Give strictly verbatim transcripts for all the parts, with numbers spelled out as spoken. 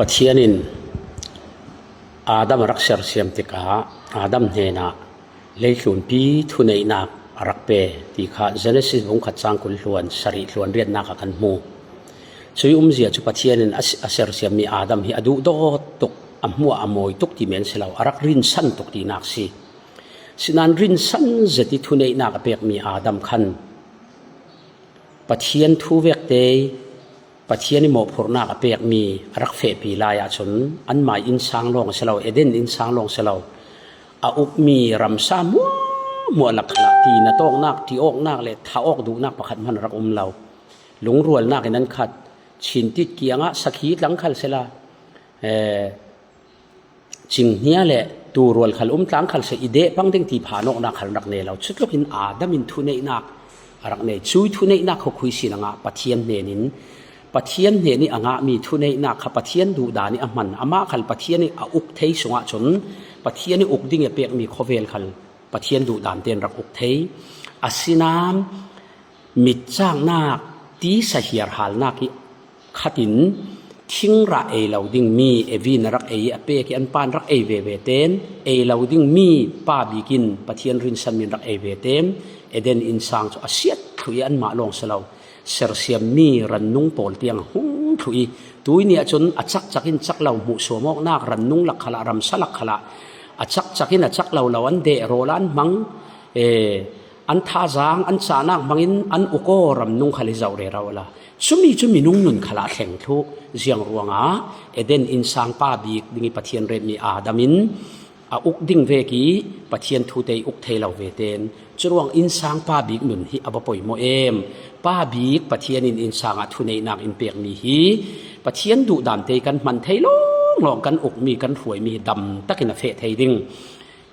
Pathian in Adam a rak sersiam tikah Adam hnenah leitlunpi thuneihnak a rak pe ti kha Genesis bung khat cang kul hluan sarih hluan riatnak ah kan hmu. Cui umzia cu Pathian in a si-, a sersiammi Adam hi a duhdawt tuk, a hmuah a mawi tuk ti men si lo, a rak rinsan tuk tinak si. Sinain rinsan zet i thuneihnak a pekmi Adam khan Pathian thu vekte Pathian i mawhphurhnak a pekmi a rak fehpi lai ahcun anmai innsang lawng a si lo, Eden innsang lawng a si lo, a ukmi ramsa hmuahhmuah lak khalah ti na tawknak, ti awknak le thah awk duhnak pakhat hman a rak um lo. Lungrualnak in an khat, chintit kiangah sakhi tlang khal sila, eh, cinghnia le tuurual khal um tlang khal si, i deh pang ding ti phan awknak khal rak nei lo. Cutlukin Adam in thuneihnak a rak nei. Cui thuneihnak khuakhui sin a ngah Pathian hnen in, Pathian hnen i a ngahmi thuneihnak kha Pathian duhdan i a hman. Amah khal Pathian i a uk thei sungah cun Pathian i uk ding i a pekmi khawvel khal Pathian duhdan tein rak uk thei. Asinain mitcaknak, tisa hiarhalnak i khatin thingrah ei lo dingmi, Evi in a rak ei i a pek i an pan rak ei veve tein ei lo dingmi pa bik in Pathian rinsanmi in rak ei ve tein Eden innsang cu a siat thluh i anmah lawng si lo, sersiammi rannung pawl tiang a hung thluh i, tuini ahcun a cakcak in cak lo hmuhsuam awknak, rannung lak khalah, ramsa lak khalah a cakcak in a cak lo lo an deh rawl an hmang, eh, an thazaang, an cahnak hmangin an uk aw ramnung khal hi zoh rero la. Cumi cu minung nun khalah a thleng thluh. Ziang ruangah Eden innsang pa bik ding i Pathian retmi Adam in a uk ding vek i Pathian thute i uk thei lo ve tein, curuang innsang pa bik nun hi a va poimawh em. Pa bik Pathian in innsang ah thuneihnak in pekmi hi Pathian duhdan te kan hman thei lawnglawng, kan ukmi, kan hruaimi hi dam takin a feh thei ding.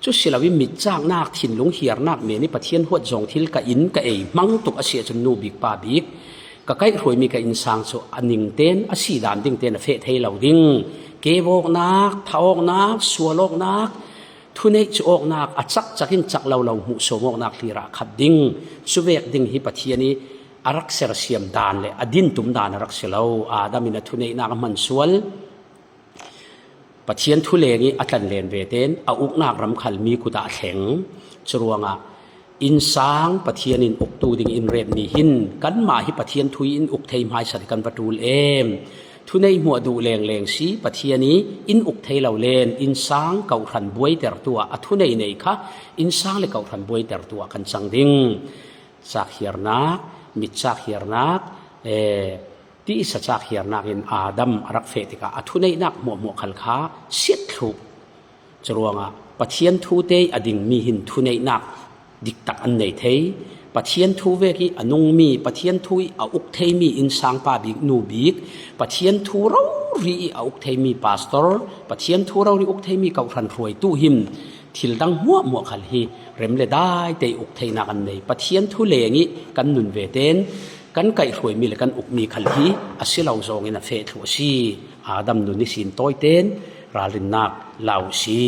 Cu si loin mitcaknak, thinlung hiarnak men i Pathian huat zawng thil ka in ka ei hmang tuk a si ahcun, nu bik pa bik, ka kaihhruaimi ka innsang cu a ning tein, a si dan ding tein a feh thei lo ding. Kevawknak, thah awknak, sual awknak, thuneih cu awknak, a cakcak in cak lo lo hmuhsuam awknak hlir ah a khat ding. Cuvek ding hi Pathian i a rak sersiam dan le a din tum dan a rak si lo. Adam in a thuneihnak a hman sual. Pathian thu leng i a tlanlen ve tein a uknak ram khal mi kut ah a thleng. Curuangah innsang Pathian in uktu ding in retmi hin kanmah hi Pathian thu i in uk thei hmaisat i kan va ṭul em. Thuneih hmuah duh lengleng si, Pathian i in uk thei lo len innsang kohhran buaitertu ah a thuneih nei kha innsang le kohhran buaitertu ah kan cang ding. Cak hiarnak, mit cak hiarnak, eh, tisa cak hiarnak in Adam a rak feh tikah a thuneihnak hmuahhmuah khal kha siat thluh. Curuangah Pathian thute a dingmi hin thuneihnak diktak an nei thei. Pathian thu vek i a nungmi, Pathian thu i a uk theimi innsang pa bik, nu bik, Pathian thu rori i a uk theimi pastor, Pathian thu rori uk theimi kohhran hruaitu hin thil dang hmuahhmuah khal hi rem le dai te i uk theinak an nei. Pathian thu leng i kan nun ve tein kan kaihhruaimi le kan ukmi khal hi a si lo zawngin a feh thluh a si. Adam nun ihsin tawi tein ralrinnak la uh si.